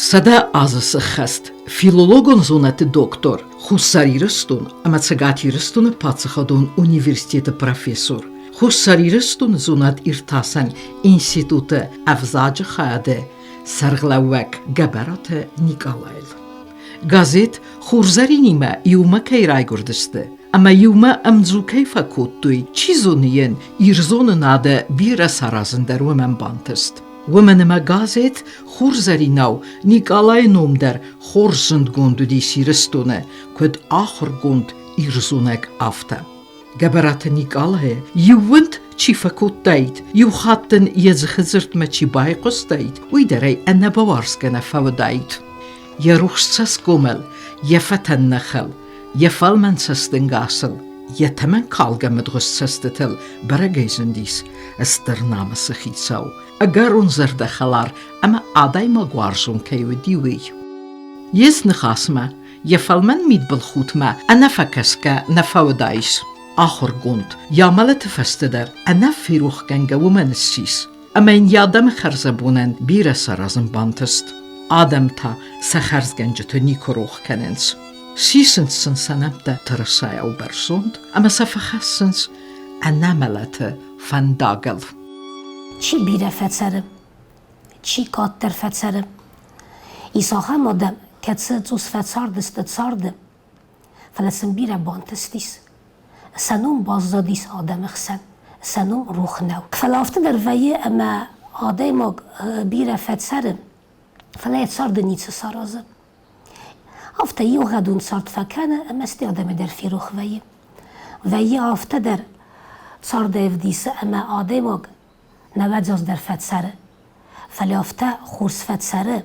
100 азы сыххӕст филологон зонӕдты доктор, Хуссар Ирыстон ӕмӕ Цӕгат Ирыстоны паддзахадон университеты профессор, Хуссар Ирыстоны зонад-иртасӕн институты ӕвзаджы хайады сӕргълӕууӕг Гӕбӕраты Никъалайыл. Газет Хурзӕрин-имӕ иумӕ кӕй райгуырдысты ӕмӕ иумӕ ӕмдзу кӕй фӕкодтой, чи зоны йын ирзонынады бирӕ саразын дӕр уымӕн бантыст. Уымӕн ӕмӕ газет Хурзӕринау Никъалайы ном дӕр хорз зындгонд уыдис Ирыстоны, куыд ахуыргонд ирзонӕг, афтӕ. Гӕбӕраты Никъалайы иу уынд чи фӕкодтаид, иу хатт ын йӕ дзыхы дзырдмӕ чи байхъуыстаид, уый дӕр ӕй ӕнӕбауарзгӕ нӕ фӕуыдаид. Йӕ рухс цӕсгомыл, йӕ фӕтӕн ныхыл, йӕ фӕлмӕн цӕстӕнгасыл, йӕ тӕмӕнкалгӕ мыдгъуыз цӕстытыл бӕрӕгӕй зындис стыр намысы хицау, ӕгӕрон зӕрдӕхӕлар ӕмӕ адӕймагуарзон кӕй уыди, уый. Йе сныхасмӕ, йӕ фӕлмӕн мидбылхудтмӕ ӕнӕфӕкӕсгӕ нӕ фӕуыдаис. Ахуыргонд, йӕ амӕлӕты фӕстӕ дӕр ӕнӕферохгӕнгӕ уымӕн ссис, ӕмӕ йын йӕ адӕмы хӕрзӕбонӕн бирӕ саразын бантыст. Адӕм та сӕ хӕрзгӕнджыты никуы рох кӕнынц. Сисынц сын сӕ нӕмттӕ тырысайау бӕрзонд ӕмӕ сӕ фӕхӕссынц ӕнӕмӕлӕты фӕндагыл. Чи бирӕ фӕцӕры, чи къаддӕр фӕцӕры. Ис ахӕм адӕм, кӕцы цъус фӕцардысты царды, фӕлӕ сын бирӕ бантыстис. Сӕ ном баззадис адӕмы хсӕн, сӕ ном рох нӕу. Фӕлӕ афтӕ дӕр вӕййы, ӕмӕ адӕймаг бирӕ фӕцӕры, фӕлӕ йӕ царды ницы саразы. Афтӕ иугъӕдон цард фӕкӕны ӕмӕ стӕй адӕмӕй дӕр ферох вӕййы. Вӕййы афтӕ дӕр цардӕй ӕвдисы ӕмӕ адӕймаг нӕуӕдзӕс дӕр фӕцӕры. Фӕлӕ афтӕ хорз фӕцӕры,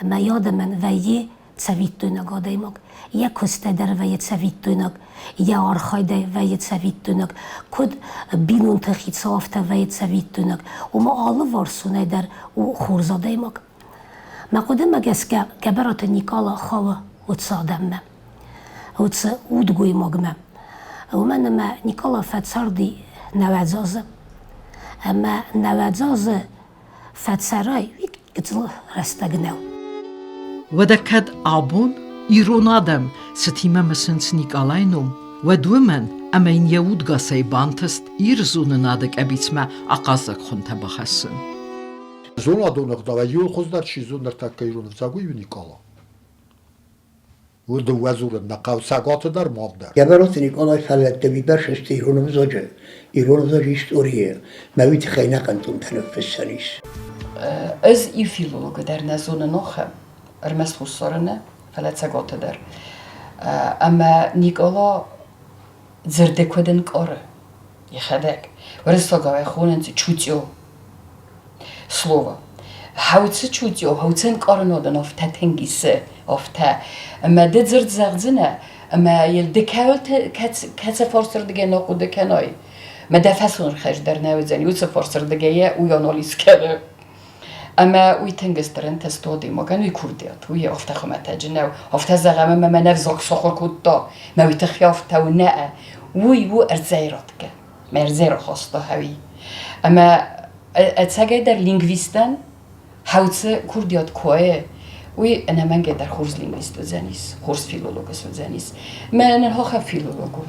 ӕмӕ йӕ адӕмӕн вӕййы цӕвиттойнаг адӕймаг. Йӕ куыстӕй дӕр вӕййы цӕвиттойнаг, йӕ архайдӕй вӕййы цӕвиттойнаг, куыд бинонты хицау, афтӕ вӕййы цӕвиттойнаг. Уымӕ алыварсонӕй дӕр у хорз адӕймаг. Мӕ хъуыдымӕ гӕсгӕ Гӕбӕраты Никъала хауы уыцы адӕммӕ, уыцы удгоймагмӕ. Уымӕн ӕмӕ Никъала фӕцарди 90 азы. Ӕмӕ 90 азы фӕцӕрай, уый гыццыл рӕстӕг нӕу. Уӕдӕ кӕд абон ирон адӕм цытимӕ мысынц Никъалайы ном, уӕд уымӕн, ӕмӕ йын йӕ удгасӕй бантыст ирзонынады къӕбицмӕ ахъаззаг хуынтӕ бахӕссын. Зонадон ӕгъдауӕй иуыл хуыздӕр чи зоны ныртӕккӕ ирон ӕвзаг, уый у Никъала. Уый дыууӕ дзурын нӕ хъӕуы Цӕгаты дӕр, мах дӕр. Гӕбӕроты Никъалайы фӕллӕйттӕ уыйбӕрц сты ирон ӕвзаджы, ирон ӕвзаджы историйы, мӕ уый тыххӕй ӕнӕхъӕн томтӕ ныффыссӕн ис. Ӕз иу филологы дӕр нӕ зонын охы, ӕрмӕст Хуссары нӕ, фӕлӕ Цӕгаты дӕр. Ӕмӕ Никъала дзырды куыд ӕнкъары йӕхӕдӕг. Уырыссагау ӕй хонынц чутьё слово. Хӕуцы чутьё, хӕуцы ӕнкъарынадӕн афтӕ тынг исы, афтӕ. Ӕмӕ ды дзырд зӕгъдзынӕ, ӕмӕ йыл ды кӕуылты кӕцы фарсырдыгӕй нӕ хъуыды кӕнай, мӕ дӕ фӕсонӕрхӕст дӕр нӕ уыдзӕни, уыцы фарсырдыгӕй йӕ уый анализ кӕны. Ӕмӕ уый тынг стыр ӕнтыст у адӕймагӕн, уый курдиат, уый афтӕ хуымӕтӕджы нӕу. Афтӕ зӕгъӕм, ӕмӕ мӕ не взаг сахуыр кодта, мӕ уый тыххӕй афтӕ у, нӕ. Уый у ӕрдзӕй ратгӕ, мӕ ӕрдзӕй рахаста хӕуи. Ӕмӕ ӕцӕгӕйдӕр лингвистӕн хӕуцы курдиат куы уый ӕнӕмӕнгӕй дӕр хорз лингвист уыдзӕнис, хорз филолог суыдзӕнис. Мӕнӕн хохӕ филолог у.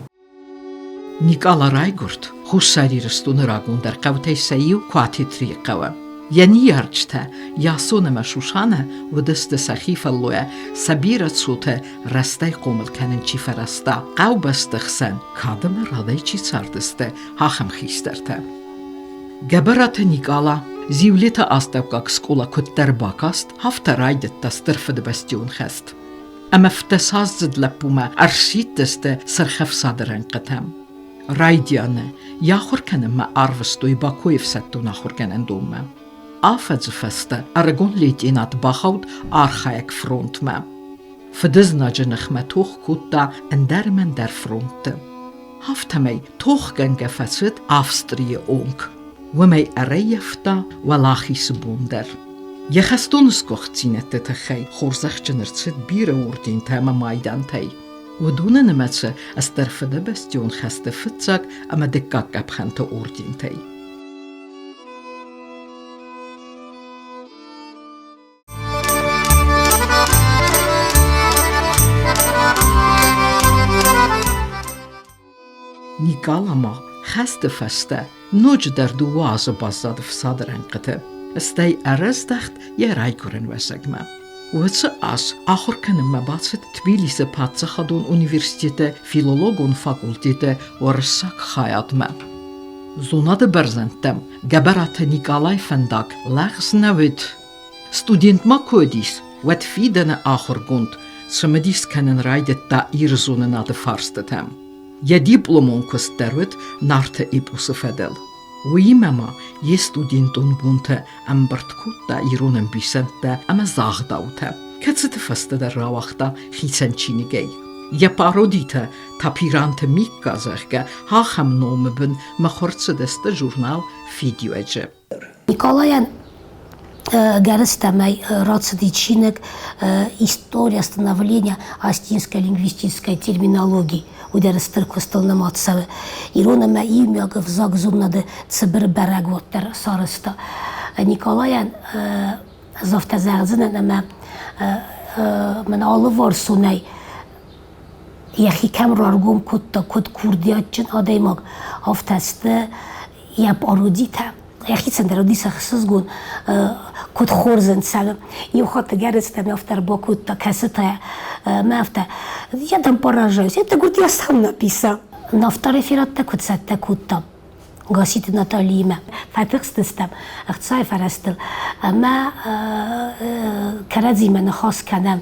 Никъала райгуырд Хуссар Ирыстоны рагондӕр хъӕутӕй сӕ иу Куатетрийы хъӕуы. Йӕ ныййарджытӕ Ясон ӕмӕ Сусанӕ уыдысты сӕхи фӕллойӕ сӕ бирӕ цоты рӕстӕй хъомыл кӕнын чи фӕрӕзта, хъӕубӕсты хсӕн кад ӕмӕ радӕй чи цардысты, ахӕм хистӕртӕ. Гӕбӕраты Никъала Зиулеты астӕуккаг скъола куыддӕр бакаст, афтӕ райдыдта Стыр Фыдыбӕстӕйон хӕст. Ӕмӕ фдӕсаздзыд лӕппумӕ ӕрсидтысты Сырхӕфсады рӕнхъытӕм. Райдианы йӕ ахуыр кӕнынмӕ арвыстой Бакойы ӕфсӕддон ахуыргӕнӕндонмӕ. Афӕдзы фӕстӕ ӕрыгон лейтенант бахауд архайӕг фронтмӕ. Фыдызнаджы ныхмӕ тох кодта ӕндӕр ӕмӕ ӕндӕр фронтты. Афтӕмӕй тохгӕнгӕ фӕцыд Австрийы онг. Уымӕй ӕрӕййӕфта Уӕлахизы бон дӕр. Йӕ хӕстон сгуыхтдзинӕдты тыххӕй хорзӕхджын ӕрцыд бирӕ ордентӕ ӕмӕ майдантӕй. Уыдоны нымӕцы Стыр Фыдыбӕстӕйон хӕсты фыццаг ӕмӕ дыккаг къӕпхӕнты ордентӕй. Никъала ма хӕсты фӕстӕ ноджыдӕр дыууӕ азы баззад ӕфсады рӕнхъыты, стӕй ӕрӕздӕхт йӕ райгуырӕн уӕзӕгмӕ. Уыцы аз ахуыр кӕнынмӕ бацыд Тбилисы паддзахадон университеты филологон факультеты уырыссаг хайадмӕ. Зонады бӕрзӕндтӕм Гӕбӕраты Никъалайы фӕндаг лӕгъз нӕ уыд. Студент ма куы уыдис, уӕд фидӕны ахуыргонд цымыдис кӕнын райдыдта ирзонынады фарстытӕм. Йӕ дипломон куыст дӕр уыд Нарты эпосы фӕдыл. Уыимӕ ма йе студентон бонтӕ ӕмбырд кодта ирон ӕмбисӕндтӕ ӕмӕ загъдаутӕ, кӕцыты фӕстӕдӕр рауагъта хицӕн чиныгӕй. Йӕ пародитӕ Тапиранты Микка, зӕгъгӕ, ахӕм номы бын мыхуыр цыдысты журнал «Фидиуӕджы». Николайӕн гӕрзтӕмӕй рацыди чиныг «История становления астинской лингвистической терминологии». Уый дӕр стыр куыстыл нымад цӕуы. Ирон ӕмӕ иумиаг ӕвзагзонынады цыбыр бӕрӕгуат дӕр сарӕзта. Николайӕн ӕз афтӕ зӕгъдзынӕн, ӕмӕ мын алыварсонӕй йӕхи кӕм раргом кодта, куыд курдиатджын адӕймаг, афтӕ сты йӕ пародитӕ. Йӕхицӕн дӕр уыдис ӕхсызгон, куыд хорз ын цӕры. Иу хатт гӕрӕцтӕм афтӕ ӕрбакодта, кӕцытӕ мӕ афтӕ, я там поражаюсь, это, говорит, я сам написал. Нафта рефераттӕ куыд цӕттӕ кодта Гаситы Наталиимӕ. Фӕтыхстыстӕм ӕхцайы фӕрӕзтыл ӕмӕ кӕрӕдзимӕ ныхас кӕнӕм.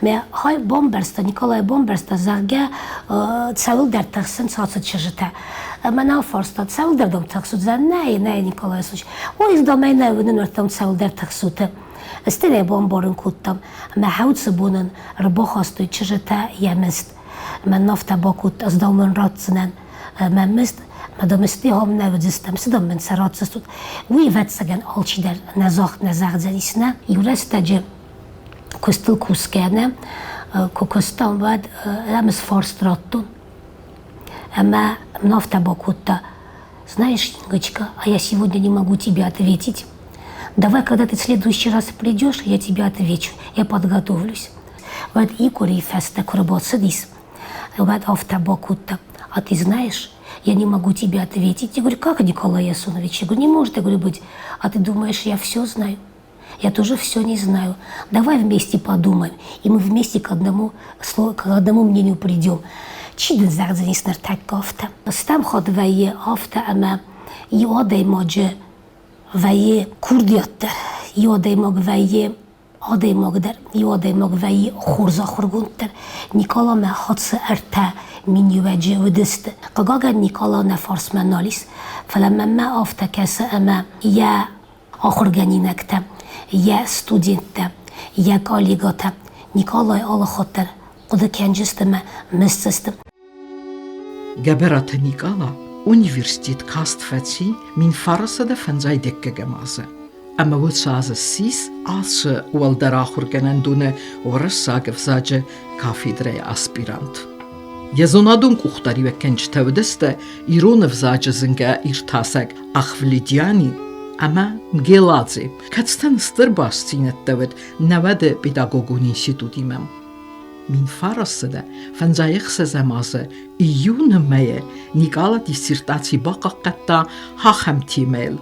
Мӕ хай бамбӕрста, Николай бамбӕрста, зӕгъгӕ, цӕуылдӕр тыхсынц ацы чызджытӕ. Ӕмӕ нал фарста, цӕуылдӕр дӕм тыхсут? Зӕгъ, нӕй, нӕй, Николай Васильевич. Ой, дам ӕй нӕ уынын, уӕртӕм цӕуылдӕр тыхсут. Стӕй ӕй бамбарын кодтам. Ӕмӕ хӕуцы бонӕн ӕрбахастой чызджытӕ йӕ мызд. Мӕн афтӕ бакодта, ӕз дӕумӕн ратдзынӕн мӕ мызд, мӕ дам ысте хом нӕ уыдзыстӕм, цы дам мын сӕ ратдзыстут. Уый, ӕвӕццӕгӕн, алчидӕр нӕ загъд нӕ зӕгъдзӕнис, нӕ. Иу рӕстӕджы куыстыл кусгӕ нӕ, куы куыстам, уӕд ӕм ӕз фарст радтон. Ӕмӕ мын афтӕ бакодта, знаешь, Ингочка, а я сегодня не могу тебе ответить. Давай, когда ты в следующий раз придешь, я тебе отвечу, я подготовлюсь. Уӕд Игоры фӕстӕ куы рбацыдис, уӕд афтӕ бакодта, а ты знаешь, я не могу тебе ответить. Я говорю, как, Николай Ясонович? Я говорю, не может, я говорю, быть. А ты думаешь, я все знаю? Я тоже все не знаю. Давай вместе подумаем, и мы вместе к одному мнению придем. Чи дын зӕгъдзӕнис ныртӕккӕ афтӕ? Стӕм хатт вӕййы афтӕ, ӕмӕ иу адӕймаджы вӕййы курдиат дӕр, иу адӕймаг вӕййы адӕймаг дӕр, иу адӕймаг вӕййы хорз ахуыргонд дӕр. Николамӕ хӕцы ӕртӕ миниуӕджы уыдысты. Хъыгагӕн, Никола нӕ фарсмӕ нал ис, фӕлӕ мӕнмӕ афтӕ кӕсы, ӕмӕ йӕ ахуыргӕнинӕгтӕ, йӕ студенттӕ, йӕ коллегӕтӕ Николай алыхатт дӕр хъуыды кӕнджысты мӕ мысдзысты. Гӕбӕраты Никъала университет каст фӕци 1905 дыккӕгӕм азы ӕмӕ уыцы азы ссис ацы уӕлдӕр ахуыргӕнӕндоны уырыссаг ӕвзаджы кафедрӕйы аспирант. Йӕ зонадон къухдариуӕггӕнджытӕ уыдысты ирон ӕвзаджы зынгӕ иртасӕг Ахвледиани ӕмӕ Мгеладзе, кӕцытӕн стыр бастдзинӕдтӕ уыд нӕуӕды педагогон институтимӕ. 1956 азы июны мӕйы Никъала диссертаци бахъахъхъӕдта ахӕм темӕйыл: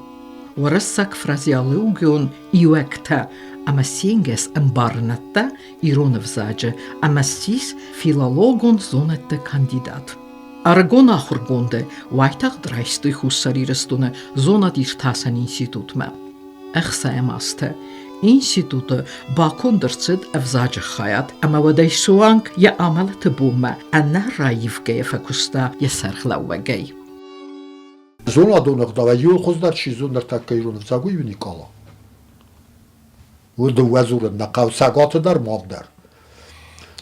Уырыссаг фразеологион иуӕгтӕ ӕмӕ се нгӕс ӕмбарынӕдтӕ ирон ӕвзаджы ӕмӕ ссис филологон зонӕдты кандидат. Ӕрыгон ахуыргонды уайтагъд райстой Хуссар Ирыстоны зонад-иртасӕн институтмӕ. Ӕхсайӕм азты институты баконд ӕрцыд ӕвзаджы хайад ӕмӕ уӕдӕй суанг йӕ амӕлӕты бонмӕ ӕнӕ раивгӕйӕ фӕкуыста йӕ сӕргълӕууӕгӕй. Зонадон ӕгъдауӕй иуыл хуыздӕр чи зоны ныртӕккӕ ирон ӕвзаг, уый у Никъала. Уый дыууӕ дзурын нӕ хъӕуы Цӕгаты дӕр, мах дӕр.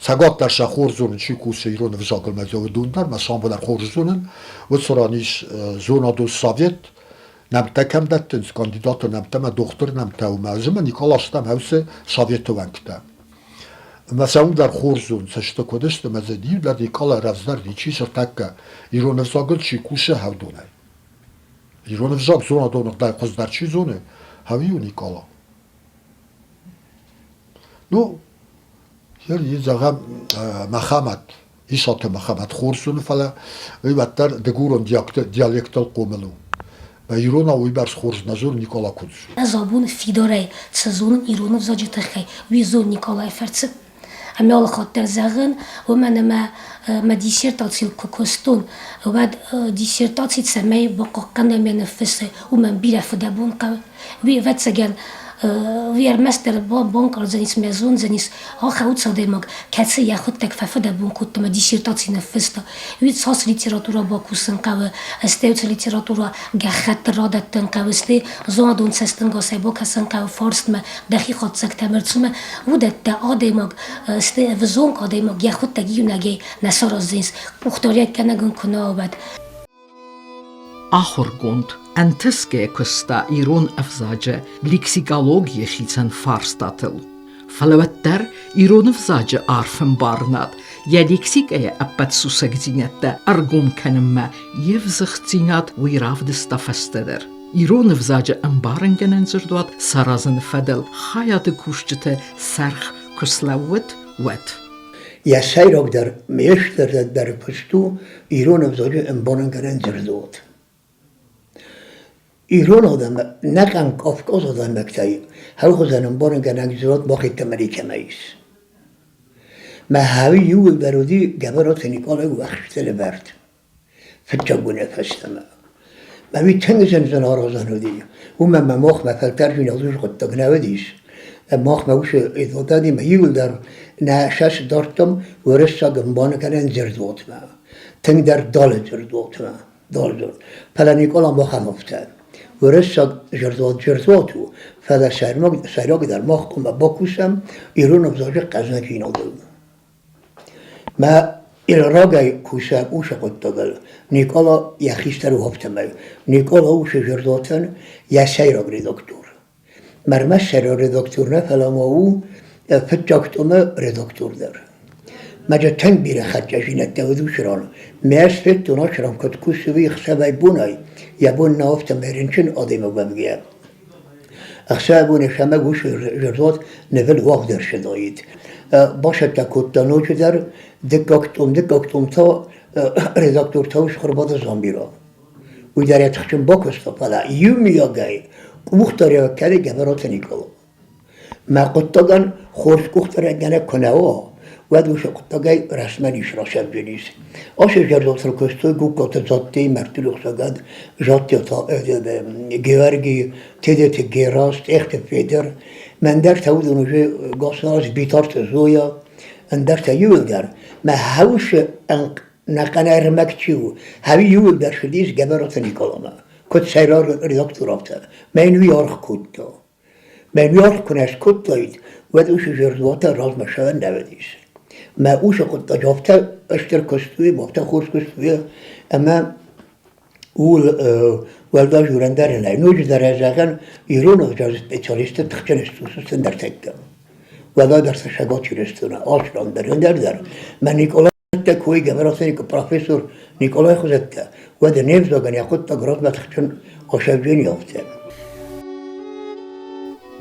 Цӕгат дӕр сӕ хорз зонын, чи кусы ирон ӕвзагыл мӕ уыдон дӕр, мӕ самбо дӕр хорз зонын. Уыцы ран ис зонадон совет, нӕмттӕ кӕм дӕттынц, кандидаты нӕмттӕ мӕ дохтыры нӕмттӕ, уымӕ ӕз ӕмӕ Никъала стӕм ӕвцы советы уӕнгтӕ. Ӕмӕ сӕ уым дӕр хорз зонын, цӕсты куыд сты, ӕмӕ дзы иу дӕр Никъала рӕвдздӕр ничи ныртӕккӕ ирон ӕвзагыл чи кусы хӕвдонӕй. Ирон ӕвзаг зонадон ӕгъдауӕй хуыздӕр чи зоны, ӕви у Никъала? Ну, зӕгъӕм, Мӕхӕмӕт. Исаты Мӕхӕмӕт хорз зоны, фӕлӕ уый уӕддӕр дыгурон диалектыл хъомыл у. Иронау уыйбӕрц хорз нӕ зоны Никъала куыд. Ӕз абон фидарӕй цы зонын ирон ӕвзаджы тыххӕй, уый зон Никъалайы фӕрцы. Ӕмӕ алы хатт дӕр зӕгъын, уымӕн ӕмӕ мӕ диссертацийыл куы куыстон, уӕд диссертаци цӕмӕй бахъахъхъӕна мӕ ныффыссы, уымӕн бирӕ фыдӕбон хъӕуы. Уый, ӕвӕццӕгӕн, уый ӕрмӕстдӕр банкъардзӕнис мӕ зондзӕнис, ахӕм адӕймаг, кӕцы йӕхуыдтӕг фӕфыдӕбон кодта мӕ диссертаци ныффыста, уый цас литературӕ бакусын хъӕуы, стӕй уыцы литературӕ гӕххӕтты радӕттын хъӕуы, стӕй зонадон цӕстӕнгасӕй бакӕсын хъӕуы фарстмӕ, дӕхи хатдзӕгтӕм ӕрцумӕ, уыдӕттӕ адӕймаг, стӕй ӕвзонг адӕймаг йӕхуыдтӕг иунӕгӕй нӕ сараздзӕнис, къухдариуӕггӕнӕг ын куы нӕ уӕд. Ахуыргонд ӕнтысгӕ куыста ирон ӕвзаджы лексикологийы хицӕн фарстатыл. Фӕлӕ уӕддӕр ирон ӕвзаджы арф ӕмбарынад йӕ лексикӕйы ӕппӕт сусӕгдзинӕдтӕ ӕргом кӕнынмӕ йе взыгъддзинад уый равдыста фӕстӕдӕр. Ирон ӕвзаджы ӕмбарынгӕнӕн дзырдуат саразыны фӕдыл хайады кусджыты сӕргъ куы слӕууыд, уӕд. Йӕ сӕйрагдӕр ме стырдӕр куыст у ирон ӕвзаджы ӕмбарынгӕнӕн дзырдуат. Ирон адӕм ӕнӕхъӕн Кавказы адӕймӕгтӕй хӕлхуызӕн ӕмбарынгӕнӕг дзырдуат бахъидтӕмӕ никӕмӕ ис. Мӕ хауи иууылдӕр уыди Гӕбӕраты Никъалайы уӕхсты лӕвӕрд. Фыццаг бонӕй фӕстӕмӕ. Мӕ уый тынг зын зын аразӕн уыди. Уымӕн мӕ махмӕ фӕлтӕрджын алы хъуыддаг нӕ уыдис. Махмӕ уыцы адӕмимӕ иууылдӕр нӕ сӕс дардтам уырыссаг ӕмбарынгӕнӕн дзырдуатмӕ. Тынгдӕр далы дзырдуатмӕ. Дал-дзырд. Фӕлӕ Никъала махӕн афтӕ. Уырыссаг дзырдуат дзырдуат у, фӕлӕ сӕйрагдӕр мах хъуамӕ бакусӕм ирон ӕвзаджы хъӕздыгдзинадыл. Мӕ рагӕй кусӕг уыцы хъуыддагыл Никъала йӕ хистӕр у афтӕмӕй. Никъала уыцы зӕрдӕтӕн йӕ сӕйраг редактор. Ме рмӕст сӕйраг редактор нӕ, фӕлӕ ма у фыццаг томы редактор дӕр. Мӕ тынг бирӕ хӕццӕдзинӕдтӕ уыд уыцы ран. Мӕ ӕз федтон ацы ран куыд кусы, уый ӕхсӕвӕй-бонӕй, йӕ бон нӕ афтӕмӕй рынчын адӕймаг уӕвгӕйӕ. Ӕхсӕвӕй-бонӕй сӕмӕг уыцы зӕрдуат нывыл уагъд ӕрцыдаид. Бацӕттӕ кодта ноджыдӕр дыккаг том, дыккаг том та редактортӕ Цхуырбаты Замира. Уый дӕр йӕ тыхджын бакуыста, фӕлӕ иумиагӕй къухдариуӕг кӕны Гӕбӕраты Никъала. Мӕ хъуыддагӕн хорз къухдариуӕггӕнӕг куы нӕ уа, уӕд уыцы хъуыддагӕй рӕстмӕ ницы расӕвджын ис. Ацы зӕрдыл куыстой Гугкаты Дзаттейы мӕрдты рухсагад, Заттеты Георги, Тедеты Герас, Тъехты Федыр. Мӕндӕртӕ уыдон уже Государств Битарты Зоя, ӕндӕртӕ иууылдӕр. Мӕ хӕусы нӕхъӕн ӕрмӕг чи у, хӕуи иууылдӕр цыдис Гӕбӕраты Никъаламӕ, куыд сӕйраг редактор, афтӕ. Мӕ йын уый аргъ кодта. Мӕ уый аргъ куы нӕ скодтаид, уӕд уыцы зӕрдуатӕ размӕ цӕуӕн нӕ уыдис. Мӕ уыцы хъуыддаджы афтӕ стыр куыст уый, афтӕ хорз куыст уый, ӕмӕ ууыл уӕлдай дзурӕн дӕр нӕй. Ноджыдӕр ӕз зӕгъӕн, ирон ӕвзаджы специалистты тыхджын сты уыцы ныртӕккӕ. Уӕлдайдӕр сӕ Цӕгат Ирыстоны, Аслан дӕр, ӕндӕр дӕр. Мӕ Никъала кой Гӕбӕраты профессор Николай хуызӕттӕ, уӕд не взагӕн йӕ хъуыддаг размӕ тыхджын Осӕвджени афтӕ.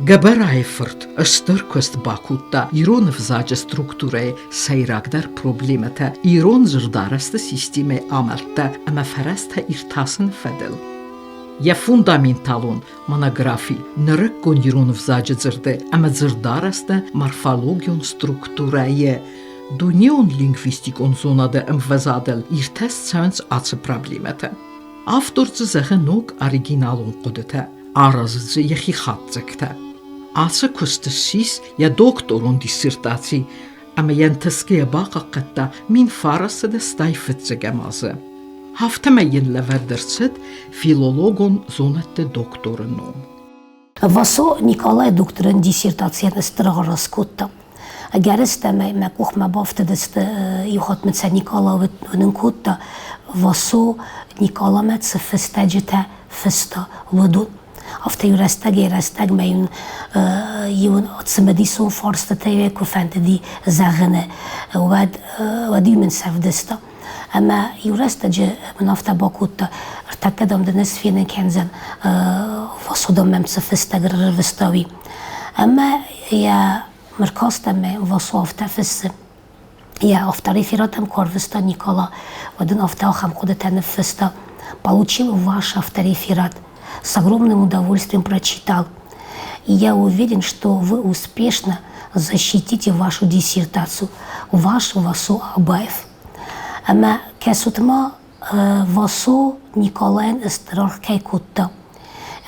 Гӕбӕрайы фырт стыр куыст бакодта ирон ӕвзаджы структурӕйы сӕйрагдӕр проблемӕтӕ ирон дзырдарӕзты системӕйы амӕлттӕ ӕмӕ фӕрӕзтӕ иртасыны фӕдыл. Йӕ фундаменталон монографи нырыккон ирон ӕвзаджы дзырды ӕмӕ дзырдарӕзты морфологион структурӕйы дунеон лингвистикон зонады ӕмвӕзадыл иртӕст цӕуынц ацы проблемӕтӕ. Автор дзы зӕгъы ног оригиналон хъуыдытӕ, аразы дзы йӕхи хатдзӕгтӕ. Ацы куыст ссис йӕ докторон диссертаци ӕмӕ йӕ ӕнтысгӕйӕ бахъахъхъӕдта 1905 фыццӕгӕм азы. Афтӕмӕй йын лӕвӕрд ӕрцыд филологон зонӕдты докторы ном. Васо Николай докторӕн диссертацийӕн стыр ӕгъгъӕс кодта. Ӕгӕрыстӕмӕй мӕ къухмӕ бафтыдысты, иу хатт мын сӕ Никъала уынын кодта, Васо Никъаламӕ цы фыстӕджытӕ фыста, уыдон. Афтӕ иу рӕстӕгӕй-рӕстӕгмӕ йын иу цымыдисон фарстытӕ куы фӕндыди зӕгъыны, уӕд уӕд-иу мын сӕвдыста. Ӕмӕ иу рӕстӕджы мын афтӕ бакодта, ӕртӕккӕ, дам, дын ӕз фенын кӕндзӕн, Васо, дам, мӕм цы фыстӕг ӕрвыста, уый. Ӕмӕ йӕ мыркастӕмӕ Васо афтӕ фыссы. Йӕ авторефератӕм куы арвыста Никола, уӕд ын афтӕ ахӕм хъуыдытӕ ныффыста: Получил ваш автореферат, с огромным удовольствием прочитал. И я уверен, что вы успешно защитите вашу диссертацию, ваш Васо Абаев. Ӕмӕ кӕсут ма, Васо Николайӕн стыр аргъ кӕй кодта,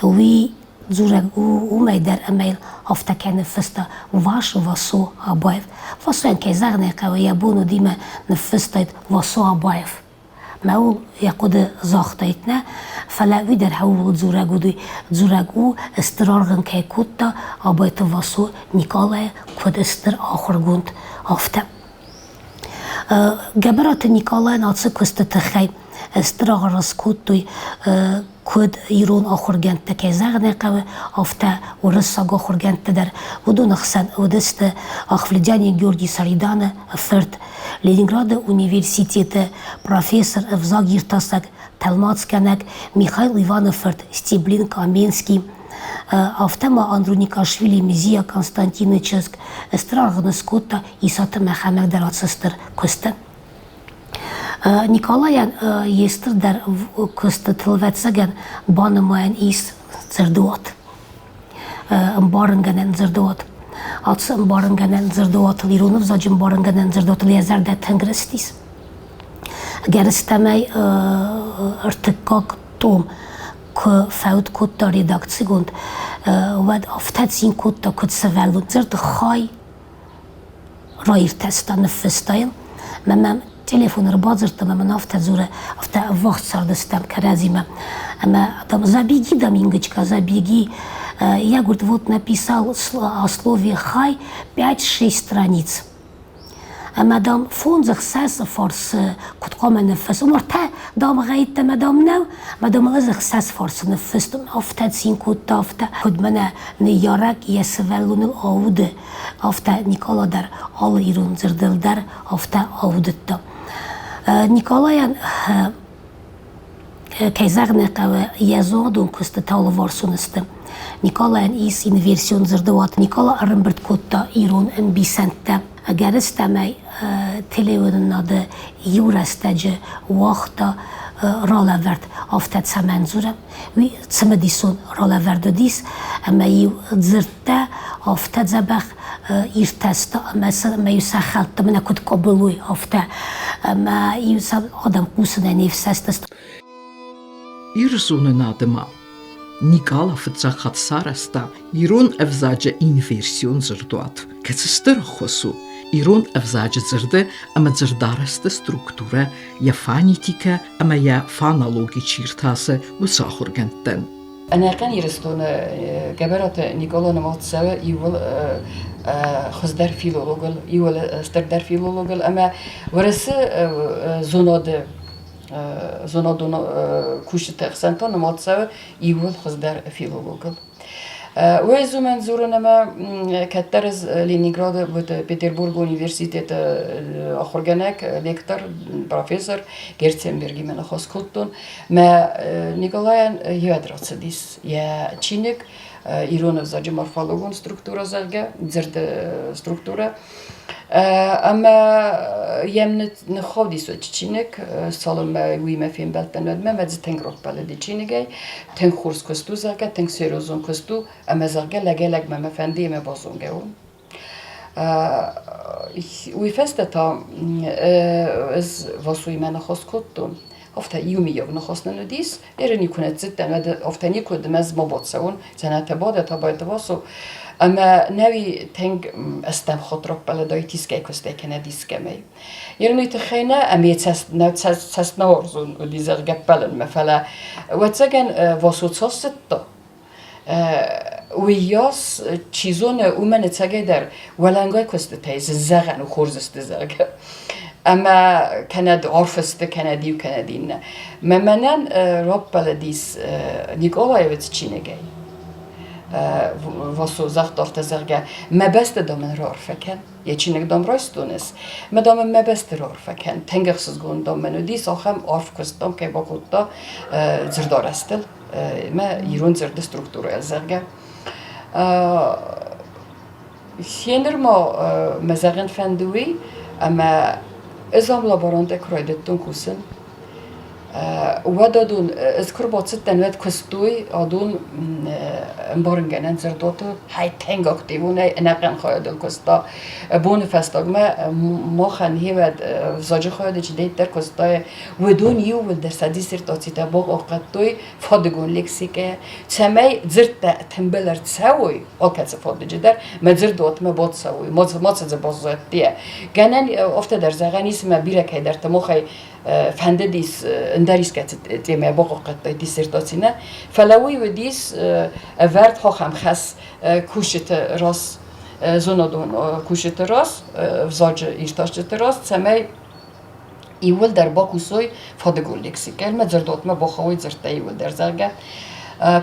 уый дзурӕг у уымӕй дӕр, ӕмӕ йыл афтӕ кӕй ныффыста Ваш Васо Абаев. Васойӕн, кӕй зӕгъын ӕй хъӕуы, йӕ бон уыди мӕ ныффыстаид Васо Абаев. Мӕ ул йӕ хъуыды загътаид нӕ, фӕлӕ уый дӕр ууыл дзурӕг уыди, дзурӕг у, стыр аргъ ын кӕй кодта Абайты Васо Николайы куыд стыр ахуыргонд, афтӕ. Гӕбӕраты Николайӕн ацы куысты тыххӕй стыр аргъ скодтой куыд ирон ахуыргӕндтӕ, кӕй зӕгъын ӕй хъӕуы, афтӕ уырыссаг ахуыргӕндтӕ дӕр. Уыдоны хсӕн уыдысты Ахвледиани Георгий Сариданы фырт, Ленинграды университеты профессор, ӕвзагиртасӕг, тӕлмацгӕнӕг Михаил Иваны фырт Стеблин Каменский, афтӕ ма Андроникашвили Мзия Константины чызг стыр аргъ ын скодта Исаты Мӕхӕмӕг дӕр ацы стыр куысты. Николайӕн йе стырдӕр куыстытыл, ӕвӕццӕгӕн, банымайӕн ис дзырдуат, ӕмбарынгӕнӕн дзырдуат. Ацы ӕмбарынгӕнӕн дзырдуатыл, ирон ӕвзаджы ӕмбарынгӕнӕн дзырдуатыл йӕ зӕрдӕ тынг рыстис. Ӕгӕрыстӕмӕй ӕртыккаг том куы фӕуд кодта редакцигонд, уӕд афтӕ цин кодта, куыд сывӕллон. Дзырд хай раиртӕста, ныффыста йыл. Мӕ мӕм телефон ӕрбадзырдта ӕмӕ мын афтӕ дзуры, афтӕ ӕввахс цардыстӕм кӕрӕдзимӕ. Ӕмӕ там забеги, дам, Ингочка, забеги. Я, говорит, вот написал о слове «хай» 5-6 страниц. Ӕмӕ, дам, фондз-ӕхсӕз фарсы куыд хъуамӕ ныффыссон, ӕртӕ дамгъӕйттӕ мӕ, дам, нӕу, ӕмӕ, дам, ӕз ӕхсӕз фарсы ныффыстон, афтӕ цин кодта, афтӕ. Куыд мӕнӕ ныййарӕг йӕ сывӕллоныл ауды, афтӕ Никъала дӕр алы ирон дзырдыл дӕр афтӕ аудыдта. Никъалайӕн Кӕй зӕгъын ӕй хъӕуы, йӕ зонадон куыстытӕ алыварсон сты. Николайӕн ис инверсион дзырдуат. Никола ӕрӕмбырд кодта ирон ӕмбисӕндтӕ. Ӕгӕрыстӕмӕй телеуынынады иу рӕстӕджы уагъта ралӕвӕрд афтӕ цӕмӕн дзурӕм, уый цымыдисон ралӕвӕрд уыдис ӕмӕ-иу дзырдтӕ афтӕ дзӕбӕх иртӕста ӕмӕ ӕмӕ-иу сӕ хӕлдта мӕнӕ куыд къуыбылой, афтӕ. Ӕмӕ-иу сӕ адӕм хъусынӕй не фсӕстысты. Ирзонынады ма Никъала фыццаг хатт сарӕзта ирон ӕвзаджы инверсион дзырдуат, кӕцы стыр ӕххуыс у ирон ӕвзаджы дзырды ӕмӕ дзырдарӕзты структурӕ, йӕ фонетикӕ ӕмӕ йӕ фонологи чи ртасы, уыцы ахуыргӕндтӕн. Ӕнӕхъӕн Ирыстоны Гӕбӕраты Никъола нымад цӕуы иууыл хуыздӕр филологыл, иууыл стырдӕр филологыл ӕмӕ Уӕрӕсе зонады зонадон кусджыты ӕхсӕн та нымад цӕуы иууыл хуыздӕр филологыл. Уый уымӕн дзурын ӕмӕ кӕддӕр ӕз Ленинграды Петербургы университеты ахуыргӕнӕг, лектор, профессор Герценбергимӕ ныхас кодтон. Мӕ Николайӕн йӕд рацыдис йӕ чиныг ирон ӕвзаджы морфологон структурӕ, зӕгъгӕ, дзырды структурӕ. Ӕмӕ йӕм ныххаудис уӕд чиныг, цалынмӕ уыимӕ фембӕлдтӕн, уӕдмӕ мӕ дзы тынг раппӕлыди чиныгӕй. Тынг хорз куыст у, зӕгъгӕ, тынг серьезон куыст у, ӕмӕ, зӕгъгӕ, лӕгӕй-лӕгмӕ мӕ фӕнды йемӕ базонгӕ уон. Уый фӕстӕ та ӕз Васоимӕ ныхас кодтон. Афтӕ иумийаг ныхас нын уыдис. Еры никуы ныццыдтӕн, уӕд афтӕ никуы уыд, ӕмӕ ӕз ма бацӕуон, дзӕнӕты бадӕт Абайты Васо. Ӕмӕ нӕуи тынг ӕстӕм хатт раппӕлыдаид искӕй куыстӕй кӕнӕ искӕмӕй. Ерын тыххӕй нӕ, ӕмӕ цӕст нӕ уарзон уыди, зӕгъгӕ, ппӕлынмӕ, фӕлӕ, ӕвӕццӕгӕн, Васо цас зыдта, уыйас, чи зоны, уымӕн ӕцӕгӕйдӕр уӕлӕнгай куыстытӕй зӕгъӕн у, хорз сты, зӕгъгӕ. Ӕмӕ кӕнӕд арф сты, кӕнӕд иу, кӕнӕд иннӕ. Мӕ мӕнӕн раппӕлыдис Николаевец чиныгӕй. Васо загъта афтӕ, зӕгъгӕ, мӕ бӕсты дам ын раарфӕ кӕн. Йӕ чиныг дам райстон ӕз. Мӕ дам ын мӕ бӕсты раарфӕ кӕн. Тынг ӕхсызгон дам мын уыдис, ахӕм арф куыст дам кӕй бакодта дзырдарӕзтыл. Мӕ ирон дзырды структурӕйыл, зӕгъгӕ. Гъеныр ма мӕ зӕгъын фӕнды уый, Ӕмӕ ӕз ам лаборантӕй куы райдыдтон кусын, уӕд адон ӕз куы рбацыдтӕн, уӕд куыстой адон ӕмбарынгӕнӕн дзырдуаты хай тынг активонӕй ӕнӕхъӕн хайадыл куыста. Боны фӕстагмӕ махӕн хевӕд взаджы хайады чидӕриддӕр куыста, уыдон иууылдӕр сӕ диссертацитӕ бахъахъхъӕдтой фадыгон лексикӕйӕ, цӕмӕй дзырдтӕ тымбыл ӕрцӕуой алкӕцы фадыджы дӕр, мӕ дзырдуатмӕ бацӕуой, мацы дзы баззадтийӕ. Гӕнӕн афтӕ дӕр зӕгъӕн ис, ӕмӕ бирӕ кӕйдӕрты махӕй фӕндыдис ӕндӕр искӕцы темӕ бахъахъхъӕдтай диссертаци нӕ, фӕлӕ уый уыдис ӕвӕрд хохӕм хӕс кусджыты раз, зонадон кусджыты раз, взаджы иртасджыты раз, цӕмӕй иууылдӕр бакусой фадыгон лексикӕ, ӕмӕ дзырдуатмӕ бахауой дзырдтӕ иууылдӕр, зӕгъгӕ.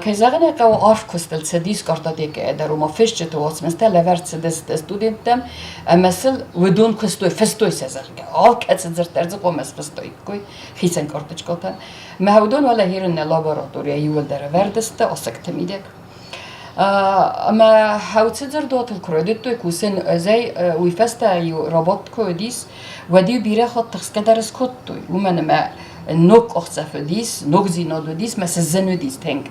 Кӕй зӕгъын ӕй хъӕуы, арф куыстыл цыдис картотекӕйӕ дӕр, ома фысджыты уацмыстӕ лӕвӕрд цыдысты студенттӕм, ӕмӕ сыл уыдон куыстой, фыстой сӕ, зӕгъгӕ, алкӕцы дзырд дӕр дзы хъуамӕ сфыстаиккой хицӕн карточкӕтӕ. Мӕ уыдон уӕлӕ нӕ лабораторийӕ иууылдӕр ӕвӕрд сты асыкты мидӕг. Ӕмӕ хӕуцы дзырдуатыл куы райдыдтой кусын, ӕзӕй уый фӕстӕ-иу рабадт куы уыдис, уӕд-иу бирӕ хатт тыхсгӕ дӕр скодтой, уымӕн ӕмӕ ног къахдзӕф уыдис, ногдзинад уыдис, мӕ цы зын уыдис тынг.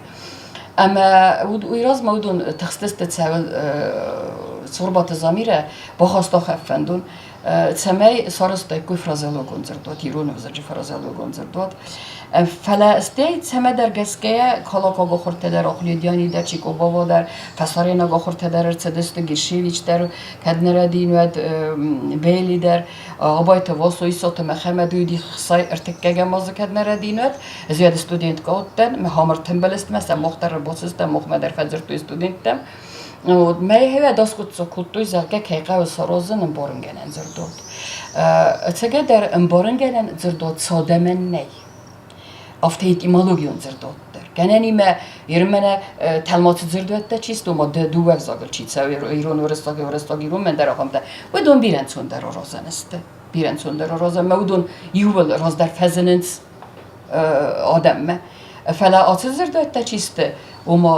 Ӕмӕ уый размӕ уыдон тыхстысты цӕуыл Цхуырбаты Замирӕ бахаста фӕндон, цӕмӕй сарӕзтаиккой фразеологон дзырдуат, ирон ӕвзаджы фразеологон дзырдуат. Фӕлӕ стӕй цӕмӕдӕр гӕсгӕйӕ калакаг ахуыртӕ дӕр, Ахледиани дӕр, Чикобава дӕр, фӕсарӕйнаг ахуыртӕ дӕр ӕрцыдысты, Гершевич дӕр, кӕд нӕ рӕдийын, уӕд Бейли дӕр, Абайты Васо, Исаты Мӕхӕмӕт уыди хсай ӕртыккӕгӕм азы кӕд нӕ рӕдийын, уӕд. Ӕз уӕд студенткӕ уыдтӕн, мӕ хамыр тымбылыстмӕ, сӕ мах дӕр ӕрбацыдыстӕм, махмӕ дӕр фӕдзырдтой студенттӕм. Мӕ аскъуыддзаг кодтой, зӕгъгӕ, кӕй хъӕуы саразын ӕмбарынгӕнӕн дзырдуат. Ӕцӕгӕйдӕр ӕмбарынгӕнӕн дзырдуат цадӕмӕн нӕй. Афтӕ этимологион дзырдуат дӕр. Гӕнӕнимӕ ирмӕнӕ тӕлмацы дзырдуӕттӕ чи сты, ома дыууӕ ӕвзагыл чи цӕуы, ирон уырыссаг, уырыссаг ирон мӕн дӕр ахӕмтӕ, уыдон бирӕ ӕнцондӕр аразӕн сты. Бирӕ ӕнцондӕр аразӕн, ӕмӕ уыдон иууыл раздӕр фӕзынынц адӕммӕ. Фӕлӕ ацы дзырдуӕттӕ чи сты, ома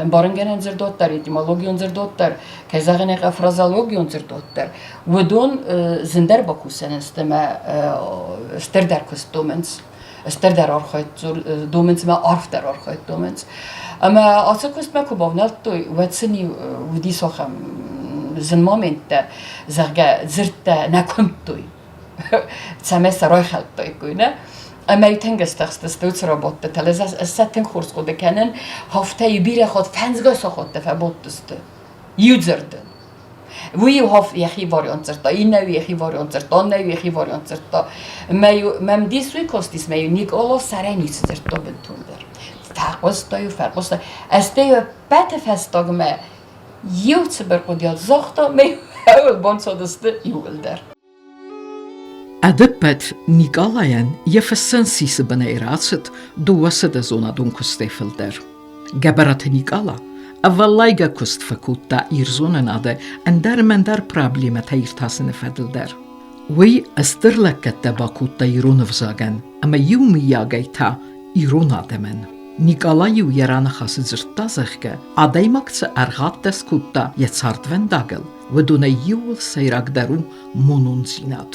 ӕмбарынгӕнӕн дзырдуат дӕр, этимологион дзырдуат дӕр, кӕй зӕгъын ӕй хъӕуы, фразеологион дзырдуат дӕр, уыдон зындӕр бакусӕн сты ӕмӕ стырдӕр куыст домынц, стырдӕр архайд домынц ӕмӕ арфдӕр архайд домынц. Ӕмӕ ацы куыстмӕ куы бавнӕлдтой, уӕд сын-иу уыдис ахӕм зын моменттӕ, зӕгъгӕ, дзырдтӕ нӕ куымдтой. Цӕмӕй сӕ райхӕлдтаиккой, нӕ? Ӕмӕ тынг стыхстысты уыцы роботтӕ. Ӕз сӕ тынг хорз хъуыды кӕнын. Хафтӕй бирӕ хатт фӕндзгай сахаттӕ фӕбадтысты. Иу дзырды. Уый-иу хаф йӕхи вариант дзырдта, иннӕ-иу йӕхи вариант дзырдта, аннӕ-иу йӕхи вариант дзырдта. Мӕм дис уый кастис, мӕ-иу Никъала сӕрӕй ницы дзырдта бынтондӕр. Фӕхъуыста-иу, фӕхъуыста. Ӕз та-иу ӕппӕты фӕстагмӕ иу цыбыр хъуыдыйад загъта, мӕ банцадысты иууылдӕр. Ӕдӕппӕт Никъалайӕн йӕ фыссӕн сисы бынӕй рацыд 200 зонадон куыстӕй фылдӕр. Гӕбӕраты Никъала ӕвӕллайгӕ куыст фӕкодта ирзонынады ӕндӕр ӕмӕ ӕндӕр проблемӕтӕ иртасыны фӕдыл дӕр. Уый стыр лӕггӕдтӕ бакодта ирон ӕвзагӕн ӕмӕ иумиагӕй та ирон адӕмӕн. Никъала-иу йӕ раныхасы дзырдта, зӕгъгӕ, адӕймаг цы ӕргъадтӕ скодта йӕ цардвӕндагыл, уыдонӕй иууыл сӕйрагдӕр у монондзинад.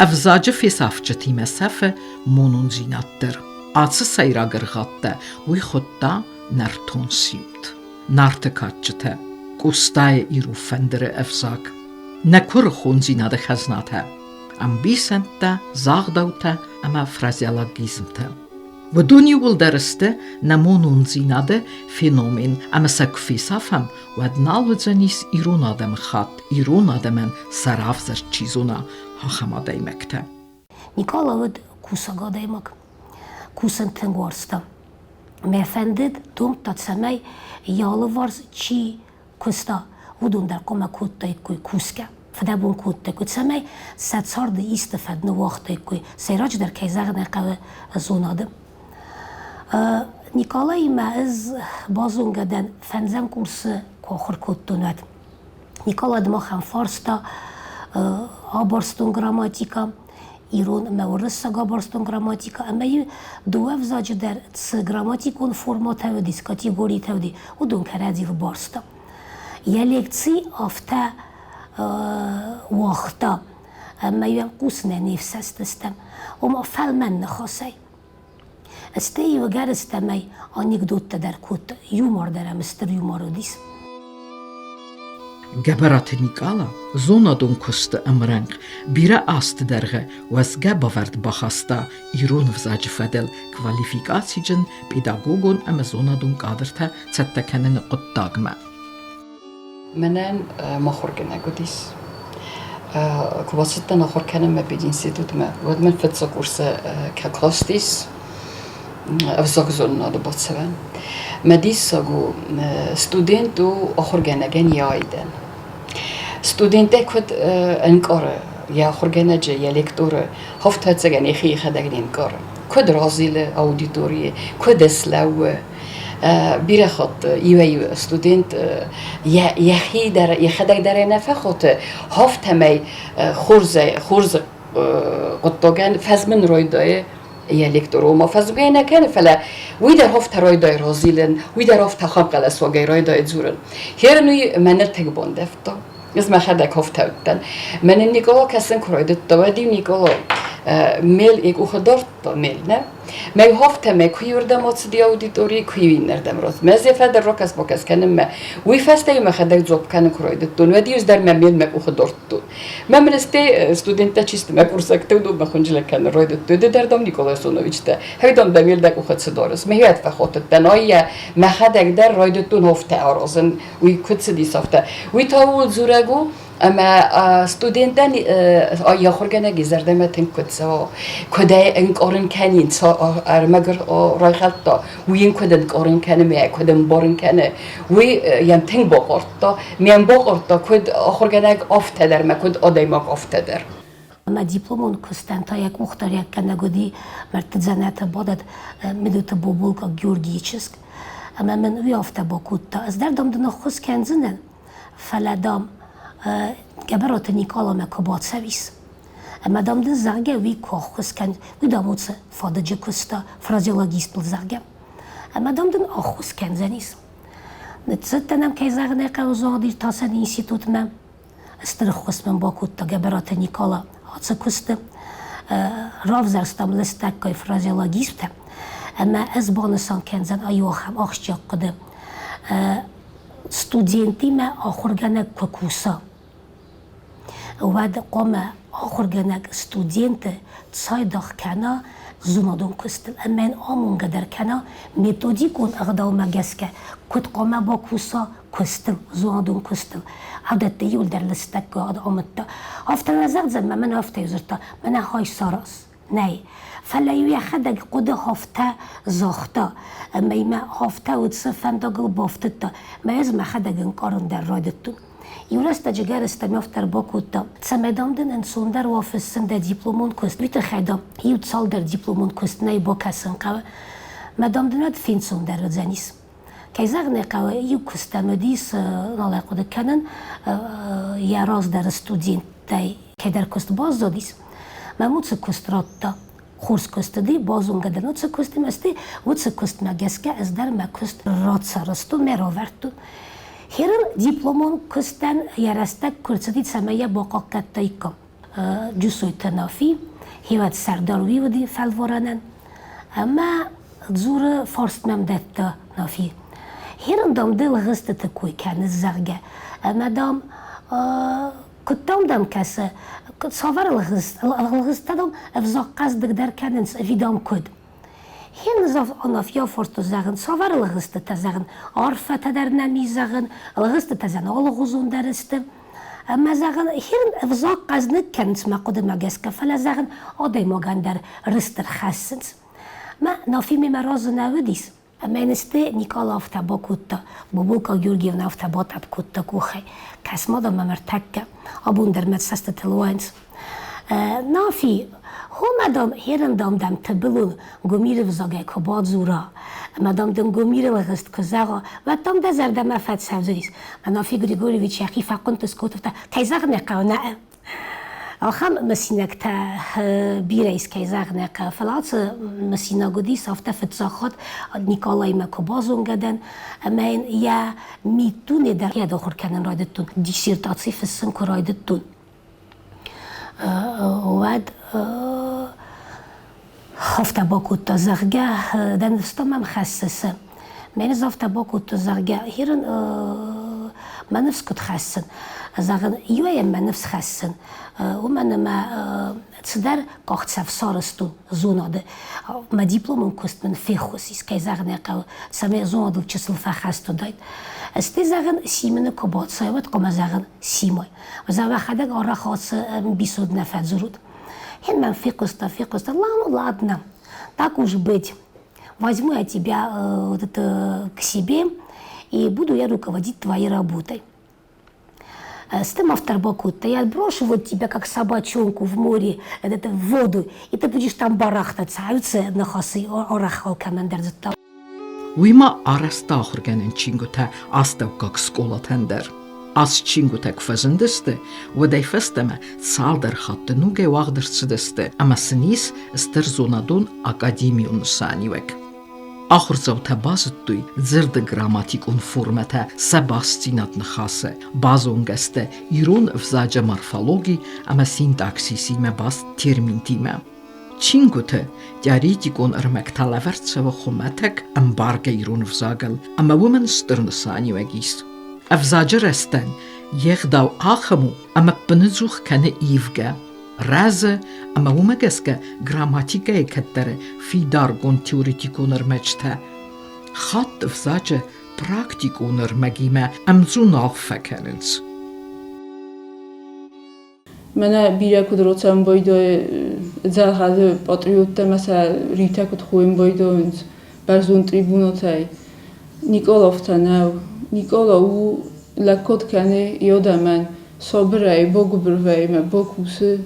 Ӕвзаджы фесафджытимӕ сӕфы монондзинад дӕр. Ацы сӕйраг ӕргъадтӕ уый хуыдта нӕртон симд. Нарты кадджытӕ, Къостайы ирон фӕндыры ӕвзаг, нӕ куырыхондзинады хӕзнатӕ, ӕмбисӕндтӕ, загъдӕуттӕ ӕмӕ фразеологизмтӕ. Уыдон иууылдӕр сты нӕ монондзинады феномен ӕмӕ сӕ куы фесафӕм, уӕд нал уыдзӕнис ирон адӕмы хатт, ирон адӕмӕн сӕ равзӕрд чи зона, ахӕм адӕймӕгтӕ. Никъала уыд кусӕг адӕймаг. Кусын тынг уарзта. Мӕ фӕндыд, домдта, цӕмӕй йӕ алыварс чи куыста, уыдон дӕр хъуамӕ кодтаиккой кусгӕ, фыдӕбон кодтаиккой, цӕмӕй сӕ царды исты фӕд ныууагътаиккой, сӕйраджыдӕр, кӕй зӕгъын ӕй хъӕуы, зонады. Николаимӕ ӕз базонгӕ дӕн фӕндзӕм курсы куы ахуыр кодтон, уӕд. Николай махӕн фарста абарстон грамматикӕ, ирон ӕмӕ уырыссаг абарстон грамматикӕ ӕмӕ дыууӕ ӕвзаджы дӕр цы грамматикон формӕтӕ уыди, цы категоритӕ уыди, уыдон кӕрӕдзийыл барста. Йӕ лекци афтӕ уагъта. Ӕмӕ-иу ӕм хъусынӕй не фсӕстыстӕм, ома фӕлмӕн ныхасӕй. Стӕй-иу ӕгӕрыстӕмӕй анекдоттӕ дӕр кодта, юмор дӕр ӕм стыр юмор уыдис. Гӕбӕраты Никъала зонадон куысты ӕмрӕнхъ бирӕ азты дӕргъы уӕзгӕ бавӕрд бахаста ирон ӕвзаджы фӕдыл квалификациджын педагогон ӕмӕ зонадон кадртӕ цӕттӕ кӕныны хъуыддагмӕ. Мӕнӕн махуыргӕнӕг уыдис. Куы бацыдтӕн ахуыр кӕнынмӕ пединститутмӕ, уӕд мын фыццаг курсы кастис ӕвзагзонынады бацӕуӕн. Мӕ диссаг у, студент у ахуыргӕнӕгӕн йӕ айдӕн. Студенттӕ куыд ӕнкъары йӕ ахуыргӕнӕджы, йӕ лекторы, хӕфтӕцӕгӕн йӕхи йӕхӕдӕг не нкъары. Куыд разилы аудиторийы, куыд слӕууы, бирӕ хатт иуӕй-иу студент йӕхи дӕр йӕхӕдӕг дӕр нӕ фӕхоты, афтӕмӕй хорзӕй хорз хъуыддагӕн фӕзмын райдайы йӕ лектор. Ома фӕзмгӕ нӕ кӕны, фӕлӕ уый дӕр афтӕ райдайы разилын, уый дӕр афтӕ хӕмхъӕлӕсуагӕй райдайы дзурын. Херын уый мӕныл тынг бандӕвта. Ӕз мӕхӕдӕг афтӕ уыдтӕн. Мӕнӕн Никъала кӕсын куы райдыдта, уӕд-иу Никъала мел йӕ къухы дардта, мел, нӕ? Мӕ афтӕмӕй куы иуырдӕм ацыди аудитори, куы иннӕрдӕм рацыд. Мӕ зефӕ дӕр ракӕс-бакӕс кӕнынмӕ. Уый фӕстӕ-иу мӕхӕдӕг дзуапп кӕнын куы райдыдтон, уӕд-иу ӕз дӕр мӕ мел мӕ къухы дардтон. Мӕ мын студенттӕ чи сты, мӕ курсӕгтӕ, уыдонмӕ хынджылӕг кӕнын райдыдтой. Ды дӕр, дам, Николай Сонович дӕ. Хӕй, дам, дӕ мел дӕ къухы цы дарыс? Мӕхи фӕхатыдтӕн, ай йӕ мӕхӕдӕг дӕр райдыдтон афтӕ аразын. Уый куыд цыдис афтӕ? Уый та ууыл дзурӕг у, ӕмӕ студенттӕн ахуыргӕнӕги зӕрдӕмӕ тынг куыд цӕуа, куыд ӕй ӕнкъарын кӕнин, ӕрмӕг райхӕлдта, уый йын куыд ӕнкъарын кӕны, мӕ куыд ӕмбарын кӕны, уый йӕм тынг бахъардта. Мӕн бахъардта, куыд ахуыргӕнӕг афтӕ дӕр мӕ куыд адӕймаг афтӕ дӕр. Мӕ дипломон куыстӕн та йӕ къухдариуӕггӕнӕг уыди мӕрдты дзӕнӕты бадӕт Медуты Боболка Георгийы чызг. Ӕмӕ мын уый афтӕ бакодта, ӕз дӕр, дам, дын ӕххуыс кӕндзынӕн, фӕлӕ, дам, Гӕбӕраты Никъаламӕ куы бацӕуис. Ӕмӕ, дам, дын, зӕгъгӕ, уый куы ӕххуыс кӕн, уый, дам, уыцы фадыджы куыста, фразеологистыл, зӕгъгӕ. Ӕмӕ, дам, дын ӕххуыс кӕндзӕнис. Ныццыдтӕн ӕм, кӕй зӕгъын ӕй хъӕуы, зонад-иртасӕн институтмӕ. Стыр ӕххуыс мын бакодта Гӕбӕраты Никъала ацы куысты. Равзӕрстам лыстӕггай фразеологизмтӕ, ӕмӕ ӕз банысан кӕндзӕн ай ахӕм ахсджиаг хъуыды. Студентимӕ ахуыргӕнӕг куы куса, уӕд хъуамӕ ахуыргӕнӕг студенты цайдагъ кӕна зонадон куыстыл ӕмӕ йын амонгӕ дӕр кӕна методикон ӕгъдаумӕ гӕсгӕ, куыд хъуамӕ бакуса куыстыл, зонадон куыстыл. Адӕтты иуылдӕр лыстӕггай амыдта. Афтӕ нӕ зӕгъдзӕн, мӕ мӕн афтӕ дзырдта, мӕнӕ хай сараз. Нӕй. Фӕлӕ-иу йӕхӕдӕг хъуыды афтӕ загъта, ӕмӕ мӕ афтӕ уыцы фӕндагыл бафтыдта, мӕ ӕз мӕхӕдӕг ӕнкъарын дӕр райдыдтон. Иу рӕстӕджы гӕрӕстӕм афтӕ ӕрбакодта, цӕмӕй, дам, дын ӕнцондӕр уа фыссын дӕ дипломон куыст, уый тыххӕй, дам, иу цалдӕр дипломон куыст нӕй бакӕсын хъӕуы. Мӕ, дам, дын уӕд фенцондӕр уыдзӕнис. Кӕй зӕгъын ӕй хъӕуы, иу куыстӕн уыдис, нал ӕй хъуыды кӕнын, йӕ раздӕры студенттӕй кӕйдӕр куыст баззадис. Мӕм уыцы куыст радта. Хорз куыст уыди, базонгӕ дӕн уыцы куыстимӕ, стӕй уыцы куыстмӕ гӕсгӕ ӕз дӕр мӕ куыст рацарӕзтон, мӕ равӕрдтон. Херын дипломон куыстӕн йӕ рӕстӕг куы рцыди, цӕмӕй йӕ бахъахъхъӕдтаиккам. Джусойты Нафи, хевӕд сӕрдар уый уыди фӕлварӕнӕн. Ӕмӕ дзуры фарст мӕм дӕтта Нафи. Херын, дам, ды лгъыстыты кой кӕныс, зӕгъгӕ. Ӕмӕ, дам, куыд дам дӕм кӕсы, цавӕр лгъыст, лгъыстӕ, дам, ӕвзаг хъӕздыгдӕр кӕнынц ӕви, дам, куыд? Хенызов Анафья фырты зӕгъын, цавӕр лгъыстытӕ зӕгъын, арфӕтӕ дӕр нӕм и зӕгъын, лгъыстытӕ зӕгъын алыгъуызон дӕр сты. Ӕмӕ зӕгъын, херын ӕвзаг хъӕзныг кӕнынц мӕ хъуыдымӕ гӕсгӕ, фӕлӕ зӕгъын, адӕймагӕн дӕр рыст ӕрхӕссынц. Мӕ Нафи мемӕ разы нӕ уыдис. Ӕмӕ йын сты Никъала афтӕ бакодта, Боболка Георгиевна афтӕ батъӕпп кодта къухӕй. Кӕс-ма дам мӕм ӕртӕккӕ, абон дӕр мӕ цӕстытыл уайынц. Нафи, хомӕ дам, херын дам дӕм тыбылон гуымиры взагӕй куы бадзура, ӕмӕ дам дын гуымиры лгъыст куы зӕгъа, уӕд дам дӕ зӕрдӕмӕ фӕцӕудзӕнис. Мӕ Нафи Григорьевич йӕхи фӕхъуынтъыз кодта, кӕй зӕгъын ӕй хъӕуы, нӕ. Ахӕм мысинӕгтӕ бирӕ ис, кӕй зӕгъын ӕй хъӕуы, фӕлӕ ацы мысинаг уыдис афтӕ фыццаг хатт Николаимӕ куы базонгӕ дӕн ӕмӕ йын йӕ миддуне дӕр йӕ ахуыр кӕнын райдыдтон, диссертаци фыссын куы райдыдтон. Уӕд афтӕ бакодта, зӕгъгӕ, дӕ ныфс та мӕм хӕссыс. Мӕ ныфс афтӕ бакодта, зӕгъгӕ, хирын мӕ ныфс куыд хӕссын. Зӕгъын, иуӕй мӕ ныфс хӕссын, уымӕн ӕмӕ цыдӕр къахдзӕф сарӕзтон зонады. Мӕ дипломон куыст мын феххуыс ис, кӕй зӕгъын ӕй хъӕуы, цӕмӕй зонадыл чысыл фӕхӕст уыдаид. Стӕй, зӕгъын, Симыны куы бацӕуай, уӕд хъуамӕ зӕгъын Симой. Уӕхӕдӕг арӕх ацы ӕмбисонд нӕ фӕдзурут. Хин мӕм фехъуыста, фехъуыста, ну ладно, так уж быть. Возьму я тебя вот это, к себе и буду я руководить твоей работой. С тем автор бакодта, я брошу вот тебя как собачонку в море, это, в воду, и ты будешь там барахтаться. А уыцы ныхасы арӕх алкӕмӕн дӕр дзырдта. Уый ма арӕзта ахуыргӕнӕн чингуытӕ астӕуккаг скъолатӕн дӕр. Ацы чингуытӕ куы фӕзындысты, уӕдӕй фӕстӕмӕ цалдӕр хатты ногӕй уагъд ӕрцыдысты ӕмӕ сын ис стыр зонадон академион нысаниуӕг. Ахуырдзаутӕ базыдтой дзырды грамматикон формӕтӕ сӕ бастдзинад ныхасы, базонгӕ сты ирон ӕвзаджы морфологи ӕмӕ синтаксисимӕ баст терминтимӕ. Чингуыты теоретикон ӕрмӕг та лӕвӕрд цӕуы хуымӕтӕг ӕмбаргӕ ирон ӕвзагыл ӕмӕ уымӕн стыр нысаниуӕг ис. Ӕвзаджы рӕзтӕн йе гъдау ахӕм у, ӕмӕ ӕппыныдзух кӕны ивгӕ, рӕзы ӕмӕ уымӕ гӕсгӕ грамматикӕйы кӕддӕры фидаргонд теоретикон ӕрмӕджытӕ хатт ӕвзаджы практикон ӕрмӕгимӕ ӕмдзу нал фӕкӕнынц. Мӕнӕ бирӕ куд роцӕн байдайы дзӕгъӕлы патриоттӕ ма сӕ ритӕ куд хойын байдайынц бӕрзонд трибунатӕй. Никъала афтӕ нӕу. Никъала у лӕггад кӕны йе адӕмӕн, сабырӕй, багуыбыр вӕййы бакусы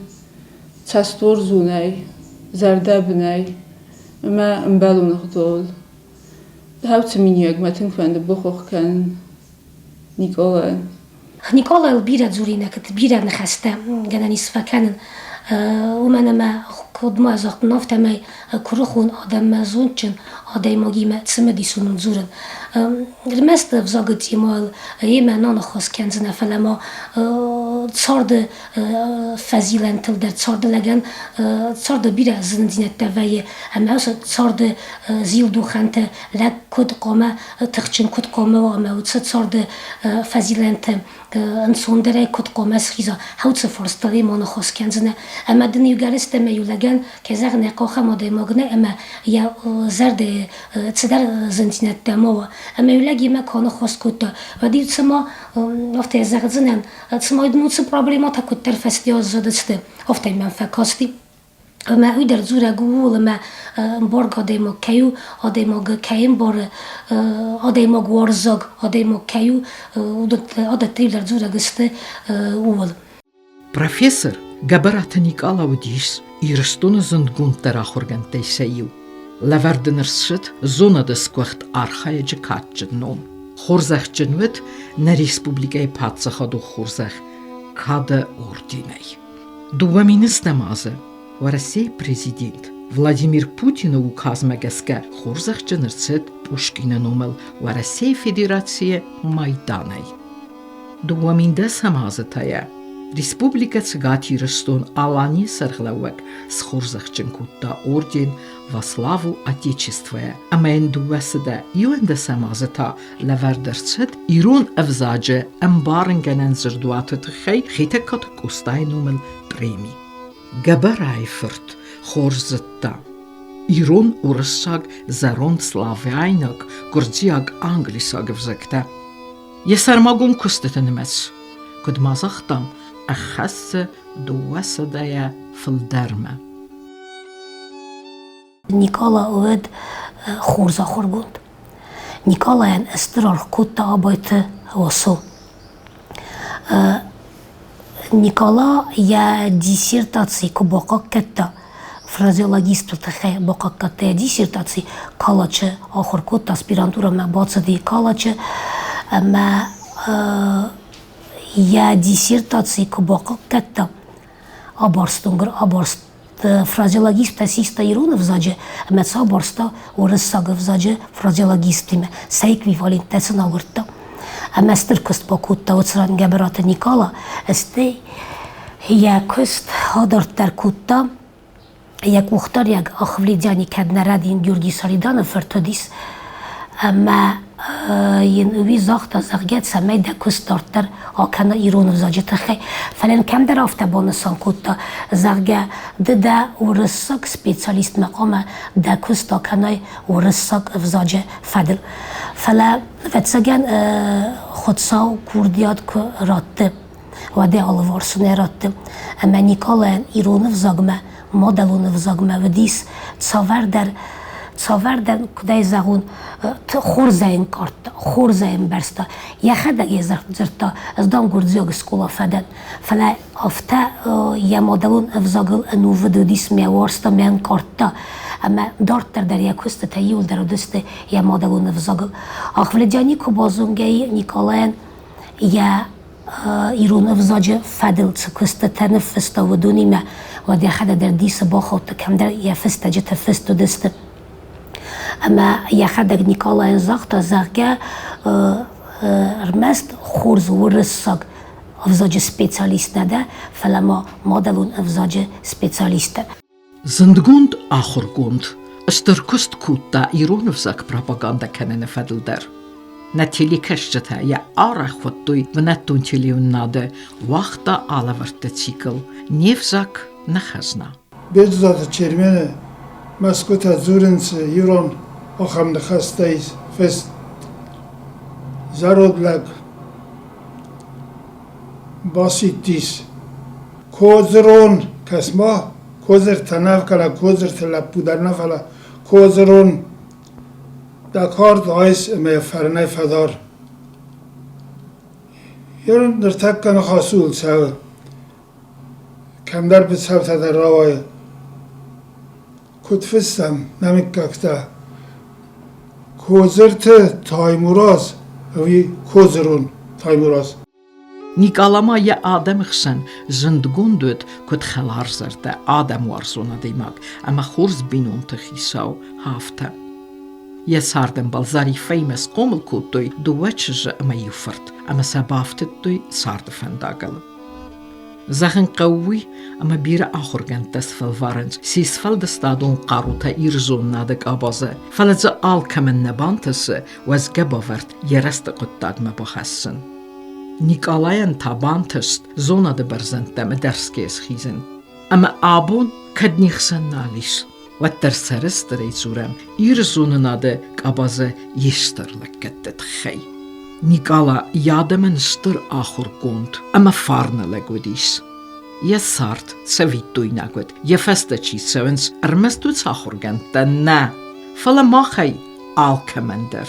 цӕстуарзонӕй, зӕрдӕбынӕй ӕмӕ ӕмбӕлон ӕгъдауыл. Хӕуцы миниуӕгмӕ тынг фӕнды бахахх кӕнын Никъалайӕн. Никъалайыл бирӕ дзуринӕгты, бирӕ ныхӕстӕ гӕнӕн ис фӕкӕнын, уымӕн ӕмӕ куыд ма загътон, афтӕмӕй куырыхон адӕммӕ зондджын адӕймагимӕ цымыдисон у дзурын. Ӕрмӕст ӕвзагы темӕйыл йемӕ нӕ ныхас кӕндзынӕ, фӕлӕ ма царды фӕзилӕнтыл дӕр царды лӕгӕн царды бирӕ зындзинӕдтӕ вӕййы ӕмӕ уыцы царды зилдухӕнты лӕг куыд хъуамӕ тыхджын куыд хъуамӕ уа ӕмӕ уыцы царды фӕзилӕнты ӕнцондӕрӕй куыд хъуамӕ схиза, хӕуцы фарстыл ма ныхас кӕндзынӕ. Ӕмӕ дын иугӕр истӕмӕ иу лӕгӕн, кӕй зӕгъын ӕй хъӕуы, ахӕм адӕймаг нӕй ӕмӕ йӕ зӕрдӕйы цыдӕр зындзинӕдтӕ ма уа. Ӕмӕ иу лӕг йемӕ куы аныхас кодта, уӕд-иу цыма афтӕ зӕгъдзынӕн, цыма дын уыцы проблемӕтӕ куыддӕр фӕсте аззадысты, афтӕ мӕм фӕкасти. Ӕмӕ уый дӕр дзурӕг у ууыл, ӕмӕ ӕмбаргӕ адӕймаг кӕй у, адӕймаг кӕй ӕмбары, адӕймаг уарзаг адӕймаг кӕй у, адӕттӕ иу дӕр дзурӕг сты ууыл. Профессор Гӕбӕраты Никъала уыдис Ирыстоны зындгонддӕр ахуыргӕндтӕй сӕ иу. Лӕвӕрд ын ӕрцыд зонады сгуыхт архайӕджы кадджын ном. Хорзӕхджын уыд нӕ республикӕйы паддзахадон хорзӕх Кады орденӕй. 2000 ӕстӕм азы Уӕрӕсейы президент Владимир Путины указмӕ гӕсгӕ хорзӕхджын ӕрцыд Пушкины номыл Уӕрӕсейы Федерацийы майданӕй. 2010 азы та йӕ Республикӕ Цӕгат Ирыстон-Аланийы сӕргълӕууӕг схорзӕхджын кодта орден Во славу Отечества-йӕ ӕмӕ йын 211 азы та лӕвӕрд ӕрцыд ирон ӕвзаджы ӕмбарынгӕнӕн дзырдуаты тыххӕй Хетӕгкаты Къостайы номыл преми. Гӕбӕрайы фырт хорз зыдта ирон, уырыссаг, зӕронд славяйнаг, гуырдзиаг, англисаг ӕвзӕгтӕ. Йӕ сӕрмагонд куыстыты нымӕц, куыд ма загътам, ӕххӕссы 200-йӕ фылдӕрмӕ. Никъала уыд хорз ахуыргонд. Никъалайӕн стыр аргъ кодта Абайты Васо. Никъала йӕ диссертаци куы бахъахъхъӕдта, фразеологисты тыххӕй бахъахъхъӕдта йӕ диссертаци, Калачы ахуыр кодта, аспирантурӕмӕ бацыди Калачы ӕмӕ йӕ диссертаци куы бахъахъхъӕдта, абарстон, абарст фразеологисттӕ систа ирон ӕвзаджы ӕмӕ сӕ абарста уырыссаг ӕвзаджы фразеологисттимӕ, сӕ эквиваленттӕ сын агуырдта. Ӕмӕ стыр куыст бакодта уыцы ран Гӕбӕраты Никъала, стӕй Йӕ куыст адарддӕр кодта йӕ къухдариаг Ахвледиани кӕд нӕ рӕдийын Георгий Сариданы фырт уыдис, ӕмӕ йын уый загъта, зӕгъгӕ, цӕмӕй дӕ куыст дарддӕр акӕна ирон ӕвзаджы тыххӕй. Фӕлӕ йын кӕмдӕр афтӕ банысан кодта, зӕгъгӕ, ды дӕ уырыссаг специалистмӕ хъуамӕ дӕ куыст акӕнай уырыссаг ӕвзаджы фӕдыл. Фӕлӕ, ӕвӕццӕгӕн, Хуыцау курдиат куы радты, уӕдӕ алыварс нӕ радты. Ӕмӕ Николайӕн ирон ӕвзагмӕ, мадӕлон ӕвзагмӕ уыдис цавӕрдӕр цавӕрдӕр, куыдӕй зӕгъон, хорзӕй ӕнкъардта, хорзӕй ӕмбӕрста. Йӕхӕдӕг йӕ дзырдта, ӕз дам гуырдзиаг скъола фӕдӕн. Фӕлӕ афтӕ йӕ мадӕлон ӕвзагыл ӕнувыд уыдис, мӕ уарзта, мӕ ӕнкъардта. Ӕмӕ дарддӕр дӕр йӕ куыстытӕ иуылдӕр уыдысты йӕ мадӕлон ӕвзагыл. Ахвледиани куы базонгӕ и Николайӕн йӕ ирон ӕвзаджы фӕдыл цы куыстытӕ ныффыста, уыдонимӕ, уӕд йӕхӕдӕг дӕр дисы бахаудта, кӕмдӕр йӕ фыстӕджытӕ фыст уыдысты. Ӕмӕ йӕхӕдӕг Николайӕн загъта, зӕгъгӕ, ӕрмӕст хорз уырыссаг ӕвзаджы специалист нӕ дӕ, фӕлӕ ма мадӕлон ӕвзаджы специалист дӕ. Зындгонд ахуыргонд стыр куыст кодта ирон ӕвзаг пропагандӕ кӕныны фӕдыл дӕр. Нӕ телекӕсджытӕ йӕ арӕх хуыдтой бынӕттон телеуынынады, уагъта алӕвӕрдты цикл «Не взаг, нӕ хӕзна». Беджызаты Чермены мӕсгуытӕ дзурынц ирон ахӕм ныхӕстӕй фыст. Зӕронд лӕг басидтис Кодзырон, кӕс-ма, кодзыртӕ нӕ, фӕлӕ кодзырты лӕппу дӕр нӕ, фӕлӕ кодзырон, дӕ кард айс ӕмӕ йӕ фӕрнӕй фӕдар. Ныртӕккӕ ныхас ууыл цӕуы. Кӕмдӕр быцӕутӕ дӕр рауайы. Куыд фыссӕм нӕ мыггӕгтӕ? Кодзырты Таймураз ӕви Кодзырон Таймураз? Никъала ма йӕ адӕмы хсӕн зындгонд уыд куыд хӕларзӕрдӕ, адӕмуарзон адӕймаг ӕмӕ хорз бинонты хицау, афтӕ. Йӕ цардӕмбал Зариффӕимӕ схъомыл кодтой дыууӕ чызджы ӕмӕ иу фырт ӕмӕ сӕ бафтыдтой царды фӕндагыл. Зӕгъын хъӕуы уый, ӕмӕ бирӕ ахуыргӕндтӕ сфӕлварынц се сфӕлдыстадон хъарутӕ ирзонынады къабазы, фӕлӕ дзы алкӕмӕн нӕ бантысы уӕзгӕ бавӕрд йӕ рӕзты хъуыддагмӕ бахӕссын. Никъалайӕн та бантыст зонады бӕрзӕндтӕм ӕдӕрсгӕ схизын. Ӕмӕ абон кӕд не хсӕн нал ис, уӕддӕр сӕрыстырӕй дзурӕм ирзонынады къабазы йе стыр лӕггӕдты тыххӕй. Никъала йӕ адӕмӕн стыр ахуыргонд ӕмӕ фарны лӕг уыдис. Йӕ цард цӕвиттойнаг уыд, йӕ фӕстӕ чи цӕуынц, ӕрмӕст уыцы ахуыргӕндтӕ нӕ, фӕлӕ махӕй алкӕмӕн дӕр.